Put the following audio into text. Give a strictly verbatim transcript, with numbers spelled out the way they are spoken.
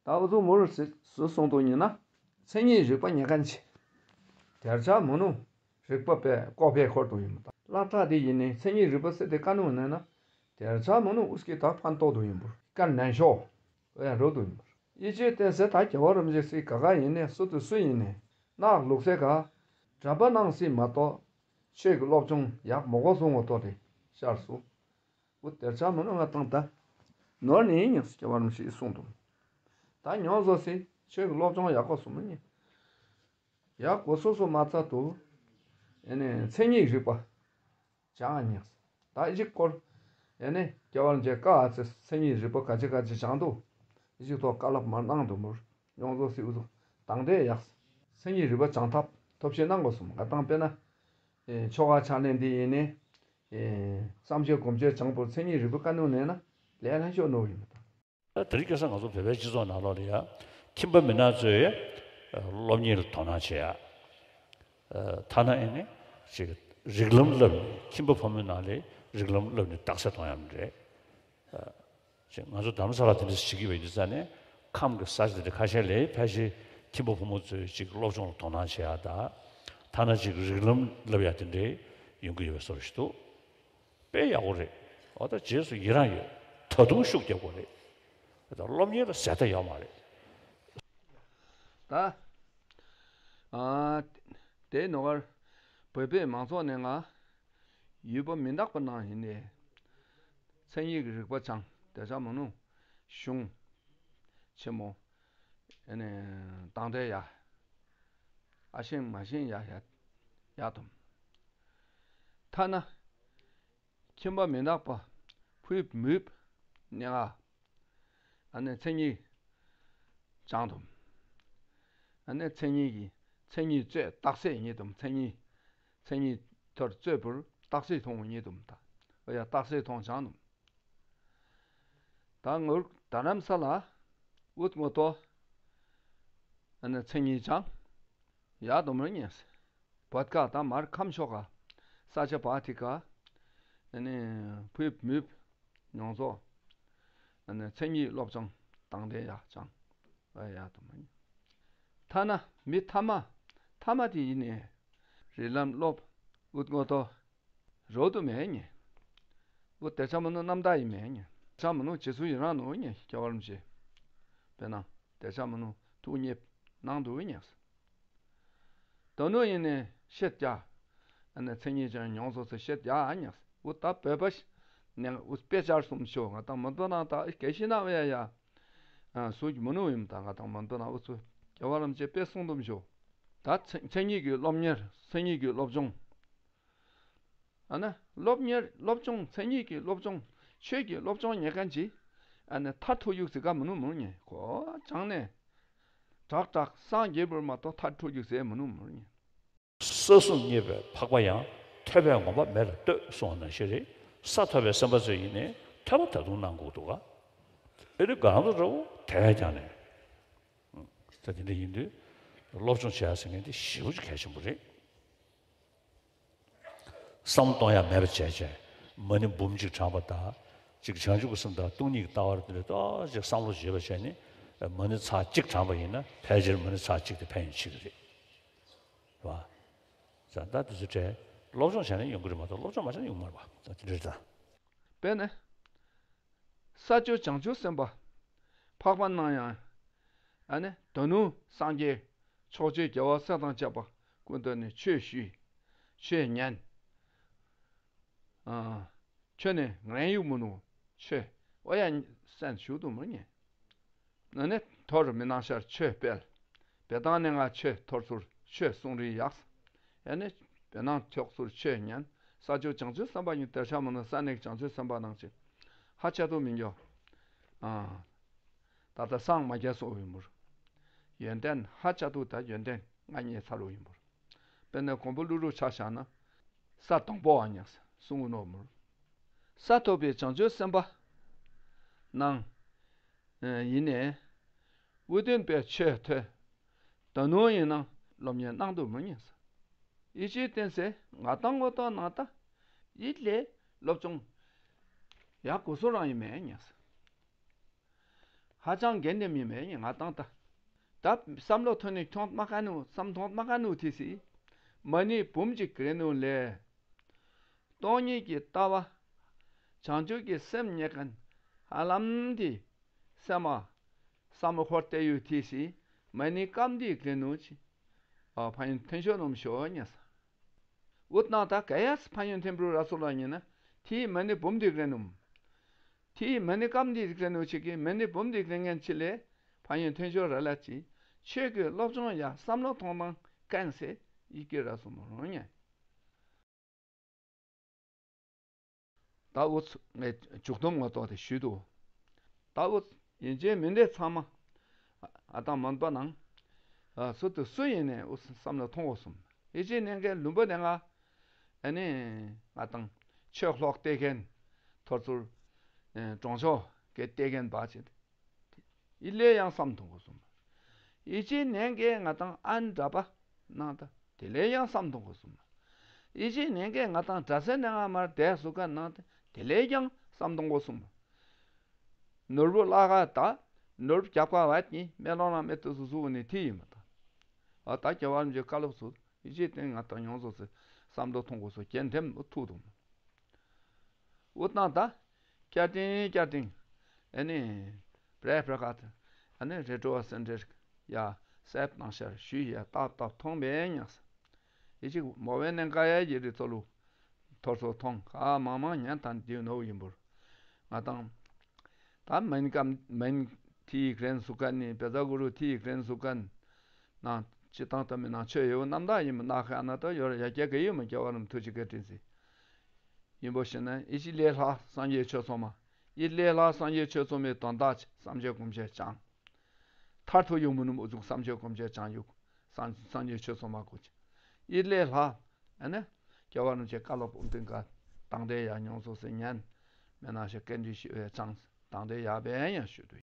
ད་འུ་ཚོ་མུར་སུ་གསུངས་འདུག་ཡིན་ན། མཚན་ཉིད་རིག་པ་ཉེ་གན་ཆེ། དེར་ཆ་མི་ནུ་རིག་པ་པས་ལྐོག་པའི་འཁོར་དུ་ཡིན་པ་དང་། སླ་བྲག་དེ་ཡིན་ནི་མཚན་ཉིད་རིག་པ་སེ་དེ་ཀ་ནུ་ནན་ན། དེར་ཆ་མི་ནུ་ཨུས་ཀི་ད་ཕན་ཏོག་དུ་ཡིན་པུར་ཀ་ནན་ཤོ། ཨོ་ཡ་རོ་དུ་ཡིན་པུར་ཡི་ཅེ་བསྟན་སེ་ད་རྒྱལ་བ་རིན་པོ་ཆེ་སི་ག་ག་ཡིན་ནི་སུ་དུ་སུ་ཡིན་ནི་ནག་ལུག་སེ་ག་གྲྭ་པ་ནང་སྲིད་མ་གཏོགས། ཆོས་ཀྱི་སློབ་སྦྱོང་ཡག་མོ་གོ་སོང་བ་ཏོ་རེ་ཤར་སུ། འུ་དེར་ཆ་མི་ནུ་ང་དང་ད། ནོར་ནི་ཡིན་སྐྱེ་བ་རིམ་ཞིག་གསུངས་འདུག་ད་མྱོང་བཟོ་སི་ཆོས་ཀྱི་སློབ་སྦྱོང་ཡག་གོ་སོང་མི་ཉན། ཡག་གོ་སོ་སོ་མ་ཚ་དུ། ཨེ་ནས་མཚན་ཉིད་རིག་པ། བྱ་ཉན། ད་གཞིག་སྐོར། ཨེ་ནས་སྐྱེ་བ་རིམ་གྱི་ཀ་ཨ་ཚེ་མཚན་ཉིད་རིག་པ་ག་ཅི་ག་ཅི་བྱང་འདུག་གཞིག་ཐོག་བཀའ་སློབ་མར་གནང་འདུག་མུར། མྱོང་བཟོ་སི་འུ་ཚོ་དང་འདྲེ་ཡག་མཚན་ཉིད་རིག་པ་བྱང་ཐབས་ཐོབ་ཤེས་གནང་དགོས་སོང་ང་དང་དཔེར་ན། ཨེ་ཆོ་ག་ཕྱག་ལེན་འདི་ཡིན་ནི། ཨེ་བསམ་བྱས་སྒོམ་བྱས་བྱང་བུར་མཚན་ཉིད་རིག་པ་བཀའ་གནང་ནས་ན་ལས་ལྷན་ཤོག་ནོ་ཡིན་པ་དང་། དེ་རིང་ཁ་སང་ང་ཚོ་བོད་པའི་སྤྱི་ཚོགས་ནང་ལོགས་ལ་ཡ། ཁྱིམ་པ་མི་སྣ་ཚོས་སློབ་གཉེར་ལ་དོ་སྣང་བྱེད་ཡ། ཐ་ན་ཨེ་ནི་ཅིག་རིགས་ལམ་བསླབ་ནས་ཁྱིམ་པ་ཕོ་མོའི་ནང་ལ་རིགས་ལམ་བསླབ་ནས་རྟགས་གསལ་གཏོང་ཡ་མི་རེད། ཅེས་ང་ཚོ་རྡ་རམ་ས་ལ་དེ་འདྲ་བྱེད་ཀྱི་ཡོད་དུས་ཙ་ནས་ཁམས་ཀྱི་ས་ཆ་དེ་འདྲ་ཁ་ཤས་ལ་ཕལ་ཆེར་ཁྱིམ་པ་ཕོ་མོ་ཚོས་ཅིག་སློབ་སྦྱོང་ལ་དོ་སྣང་བྱེད་ཡ་དང་། ཐ་ན་ཅིག་རིགས་ལམ་བསླབ་ཡ་དེ་འདྲ་ཡོང་གི་ཡོད་པའི་བཟོ་འདྲ་ཞིག་འདུག་དཔེ་ཡག་པོ་རེད། འོ་ད་རྗེས་སུ་ཡི་རང་ཡོད། ད་དུང་ཤུགས་རྒྱག་དགོས་རེད། ད་སློབ་གཉེར་ལ་ཟད་མཐའ་ཡོད་མ་རེད། ད། ཨ། དེའི་ནོ་གར་བོད་པའི་མང་ཚོགས་ནས་ང་ཡུལ་པ་མི་འདག་པ་ནང་ཡིན་ནས། མཚན་ཉིད་ཀྱི་རིག་པ་སྦྱང་དེ་ཚ་མ་ནུ་གཞུང་ཆེན་མོ། ཨ་ནི་དང་འདྲེ་ཡ། ཨ་ཤེང་མ་ཤེང་ཡ་ཡ་ཡ་དུམ། ཐ་ན། ཁྱིམ་པ་མི་ནག་པ། ཕུས་མུས། ནེ་ང་། ཨ་ནི་མཚན་ཉིད་སྦྱང་དུམ། ཨ་ནི་མཚན་ཉིད་ཀྱི་མཚན་ཉིད་རྩོད་རྟགས་གསལ་ཉིད་དུམ་མཚན་ཉིད། མཚན་ཉིད་ཐོར་རྩོད་པུར་རྟགས་གསལ་མཐོང་ཉིད་དུམ་ད། ཨོ་ཡ་རྟགས་གསལ་མཐོང་སྦྱང་དུམ། ད་ངུར་ད་རམ་ས་ལ། ཨུད་ངོ་ཏོ། ཨ་ནི་མཚན་ཉིད་སྦྱང་། ཡག་དུ་མི་ཉན། བོད་ཀ་དང་མར་ཁམས་ཤོག་ག་ས་ཆ་བ་ཐི་ཀ་ཨ་ནི་ཕུས་མུས། མྱོང་ཚོ། ཨ་ནི་མཚན་ཉིད་སློབ་སྦྱོང་དང་ལྡན་ཡག་ཅང་། ཨ་ཡག་དུ་མི་ཉན། ཐ་ན་མི་ཐ་མ། ཐ་མ་དེ་ཡིན་ནས། རིགས་ལམ་སློབ། ཨུད་ངོ་ཏོ། རོ་དུ་མེད་ཉེ། ཨུད་དེ་ཆ་མ་ནུ་རྣམ་དག་ཡིན་མེད་ཉེ། ཆ་མ་ནུ་རྗེ་བཙུན་ཡི་རང་ནུ་ཉེ་སྐྱེ་བ་རིན་པོ་ཆེ། དཔེར་ན། དེ་ཆ་མ་ནུ་ཐུགས་མཉེས་གནང་འདུག་ཉེ། ད་ནུ་ཡིན་ནས་ཤེད་རྒྱ། ཨ་ནི་མཚན་ཉིད་ཅན་མྱོང་ཚོ་ཚེ་ཤེད་རྒྱ་ཨ་ཉེ། ཨུད་ད་བོད་པ་ནས་ཨུད་དཔེ་ཆར་གསུམ་ཤོ་ང་དང་མ་འདོད་ན་ད་གལ་ཤི་ན་བས་ཡ། ཨ་སུ་གི་མ་ནུ་ཡིན་ད་ང་དང་མ་འདོད་ན་ཨུ་ཚུ་སྐྱེ་བ་རིན་པོ་ཆེ་དཔེ་གསུང་དུམ་ཤོ། ད་མཚན་མཚན་ཉིད་ཀྱི་སློབ་གཉེར་མཚན་ཉིད་ཀྱི་སློབ་སྦྱོང་། ཨ་ན་སློབ་གཉེར་སློབ་སྦྱོང་མཚན་ཉིད་ཀྱི་སློབ་སྦྱོང་ཆོས་ཀྱི་སློབ་སྦྱོང་ཉེ་མཁན་གྱི་ཨ་ནི་མཐར་ཐུག་ཡུག་ཟི་ག་མི་ནུ་མུར་ཉེ་གོ་སྦྱང་ནས་དྲག་དྲག་སངས་རྒྱས་པར་མ་གཏོགས་མཐར་ཐུག་ཡུག་ཟེ་མི་ནུ་མུར་ཉེ། ས་གསུམ་མཉེས་པའི་འཕགས་པ་ཡང་ཐོས་པས་ངོམས་པ་མེ་ལ་ལྟོས་གསུངས་པ་ནང་བཞིན་རེད། ས་ཐོབ་པའི་སེམས་དཔའ་ཚོས་ཡིན་ནས་ཐོས་པ་ད་དུང་གནང་དགོས་འདུག་ག་ཨེ་རི་གང་དུ་འགྲོ་དེ་བས་ཀྱང་ནས། ད་དེ་འདྲ་ཡིན་དུས་སློབ་སྦྱོང་བྱེད་ཡ་ཟེར་མཁན་དེ་ཞེ་པོ་ཅིག་གལ་ཆེན་པོ་རེད། བསམ་བློ་གཏོང་ཡ་མེད་པ་བྱས་བྱས་མ་ཎི་འབུམ་གཅིག་བགྲངས་པ་དང་གཅིག་བྱང་ཆུབ་ཀྱི་སེམས་དང་སྟོང་ཉིད་ཀྱི་ལྟ་བ་དེ་འདྲ་ཏོག་ཙམ་བསམ་བློ་བྱེད་པ་བྱས་ནས་མ་ཎི་ཚར་གཅིག་བགྲངས་པ་ཡིན་ན་ཕལ་ཆེར་མ་ཎི་ཚར་གཅིག་དེ་ཕན་ཡོན་ཆེ་གི་རེད། རེད་བ། ད་ལྟ་དེ་ཚོ་གྲས་སློབ་སྦྱོང་བྱས་ན་ཡོང་གི་རེད་མ་གཏོགས་སློབ་སྦྱོང་མ་བྱས་ན་ཡོང་མ་རེད་བ། ད་དེ་འདྲ་རེད་ད། དཔེར་ན། ས་བཅུ་བྱང་ཆུབ་སེམས་དཔའ་འཕགས་པ་རྣམས་ཡང་། ཨ་ནི་དོ་ནུ་སངས་རྒྱས་ཕྱོགས་བཅུའི་རྒྱལ་བ་སྲས་དང་བཅས་པ་ཀུན་ཏུ་ནི་ཆོས་ཞུས། ཆོས་ཉན། ཨ། ཆོས་ནི་ངན་ཡུག་མི་ནུ་ཆོས་ཨོ་ཡ་སན་ཞུ་དུ་མི་ཉན། ཨ་ནི་ཐོར་མི་སྣང་ཤར་ཆོས་སྤེལ། བེ་ཏང་ནི་ང་ཆོས་ཐོར་ཚུར་ཆོས་གསུང་རིགས་ཡགས། ཨ་ནི་བེ་ནང་ཐོག་ཚུར་ཆོས་ཉན། ས་ཆུ་བྱང་ཆུབ་སེམས་དཔའ་ཉིད་དེར་ཆ་མ་ནུ་ས་ནི་བྱང་ཆུབ་སེམས་དཔའ་ནང་ཆེ། ཧ་ཆ་དུ་མི་འགྱོ། ཨ། ད་ལྟ་སངས་མ་རྒྱས་སོ་ཡིན་མུར། ཡོན་ཏན་ཧ་ཆ་དུ་ད་ཡོན་ཏན་ང་ཉེ་ཚར་རུ་ཡིན་མུར། དཔེར་ན་གོང་བུ་ཀླུ་རུ་ཆ་བཞག་ན། ས་དང་པོ་བ་ཉག་གསུང་གི་ནོ་མུར། ས་ཐོབ་པའི་བྱང་ཆུབ་སེམས་དཔའ་ནང་། ཡིན་ནས། དབུ་སྟོན་པའི་ཆོས་ཐོས། ད་ནུ་ཡིན་ནང་སློབ་གཉེར་གནང་དུ་མི་ཉན། ཡིད་ཆེས་བསྟན་སེ་ང་དང་ངོ་ཏོག་ནང་ད། ཡིད་ལས་སློབ་སྦྱོང་ཡག་གོ་སོ་རང་ཡིན་མེད་ཉག་ཧ་ཅང་འགན་འདེམས་ཡིན་མེད་ཡིན་ང་དང་ད། ད་བསམ་བློ་ཐོན་ནས་ཁྱོང་མ་ཁ་ནུ་བསམ་ཐོང་མ་ཁ་ནུ་ཐི་སི། མ་ནི་བུམ་གཅིག་རེ་ནུ་ལས། སྟོང་ཉིད་ཀྱི་ལྟ་བ། བྱང་ཆུབ་ཀྱི་སེམས་རྙེད་མཁན། ཧ་ལམ་དེ། སེམས་མ། བསམ་བློ་འཁོར་བལྟས་ཡོད་ཐི་སི། མ་ནི་སྐམ་དེ་རེ་ནུ་ཅི། ཨ་ཕ་ཡུན་ཐོན་ཤོ་ནོམ་ཤོ་ཉེ་ས། འུ་ཏང་ད་ག་ཡ་ཕ་ཡུན་ཐིམ་ཕུ་ར་སོ་ལ་ཉེ་ན། དེའི་མ་ནི་བུམ་དེ་རེ་ནུམ། དེའི་མ་ནི་སྐམ་དེ་རེ་ནུ་ཆེ་གི་མ་ནི་བུམ་དེ་རེ་ངན་ཆེ་ལེ། ཕ་ཡུན་ཐོན་ཤོ་ར་ལ་ཅི། ཆོས་ཀྱི་སློབ་སྦྱོང་ཡ་བསམ་བློ་ཐོང་ཐང་ཀན་སེ་ཡི་གེ་ར་སོ་མོ་རང་ཉེ། ད་འུ་ཚོ་ངས་མཇུག་སྡོམ་ངོ་ཐོག་དེ་ཞུས་འདུག་ད་འུ་ཚོ་ཡིན་གཅིག་མིན་འདི་ཚང་མ་ཨ་དང་མོན་པ་ནང་ཨ་སུ་དུ་སུ་ཡིན་ནས་འུ་ཚོ་བསམ་བློ་ཐོང་འོ་སོང་། ཡིན་གཅིག་ནས་ཀའི་ལུང་པ་ནས་ང་ཨ་ནི་ང་དང་ཆོས་ལྷོག་སྟེ་མཁན་ཐོར་ཚུར་གྲོང་ཆོག་གི་སྟེ་མཁན་བ་ཅིག་ཡི་ལེ་ཡང་བསམ་ཐོང་གོ་སོང་། ཡི་ཅི་ནན་གེ་ང་དང་ཨན་འདྲ་པ་ནང་ད་དེ་ལེ་ཡང་བསམ་ཐོང་གོ་སོང་། ཡི་ཅི་ནན་གེ་ང་དང་དྲ་སེ་ནང་ང་མར་དེ་སུ་ག་ནང་ད་དེ་ལེ་ཡང་བསམ་ཐོང་གོ་སོང་། ནོར་བུ་བླ་ག་ད་ནོར་བུ་རྒྱབ་ཁ་བ་ནི་མེ་ལོང་ལ་མེ་ཏུ་སུ་སུ་ནི་ཐི་ཡིན་མ་ད། ཨ་ད་རྒྱལ་བ་རིན་པོ་ཆེ་བཀའ་སློབ་སུ། ཡིད་ཆེས་བརྟེན་ང་དང་ཡོངས་སུ་ཟེར་བསམ་བློ་ཐོང་དགོས་སོ་རྒྱན་འཐེམ་ཐུག་དང་། འུ་ཏང་ད། བསྐྱར་དྲིན་བསྐྱར་དྲིན། ཨ་ནི། བྲེ་བྲེ་ཁ་ཨ་ནི་རེ་ཀྲོ་བ་སེན་ཏྲེར་ཡ་སེབ་ནང་ཤར་ཞུས་ཡ་ཏབ་ཏབ་ཐོང་བས་ཉག་ས། ཡིད་ཆེས་མོ་བས་ནན་ཀ་ཡ་ཡི་རི་ཚོ་ལུ། ཐོར་ཚོ་ཐོང་ག་མང་མང་ཉན་ཐང་དེའུ་ནོ་ཡིན་པོར། ང་དང་། ད་མན་ཀམ་མན་ཐི་ཡིག་རན་སུ་ཀན་ནི་བེ་ཛ་གུ་རུ་ཐི་ཡིག་རན་སུ་ཀན། ནང་སྤྱི་བཏང་ལྟ་མི་ནང་ཆོས་ཡོད་རྣམ་དག་ཡིན་མི་ནག་ཁ་ན་ད་ཡོད་ཡ་རྒྱ་ག་ཡོད་མི་རྒྱ་བ་རྣམས་ཐུགས་རྗེ་བཀའ་དྲིན་སི། ཡིན་པོ་ཞེ་ན་ཨི་ཅི་ལས་ལྷག་སངས་རྒྱས་ཆོས་ཚོགས་མ། ཨི་ལས་ལྷག་སངས་རྒྱས་ཆོས་ཚོགས་མའི་དོན་དག་ཆེ་བསམ་བྱས་སྒོམ་བྱས་ཅང་། མཐར་ཐུག་ཡོང་མི་ནུབ་ཨུ་ཚུགས་བསམ་བྱས་སྒོམ་བྱས་ཅང་ཡུག་སངས་སངས་རྒྱས་ཆོས་ཚོགས་མ་གོ་ཆེ། ཨི་ལས་ལྷག་ཨ་ནི། རྒྱལ་བ་རིན་པོ་ཆེ་བཀའ་སློབ་ཨུ་ཏིང་ཀ་དང་དེ་ཡ་མྱོང་ཚོགས་སེ་ཉན། མེ་ནང་ཞེ་སྐད་འདྲི་ཞུ་བའི་ཅང་དང་དེ་ཡ་བས་ཡང་ཞུ་དུ།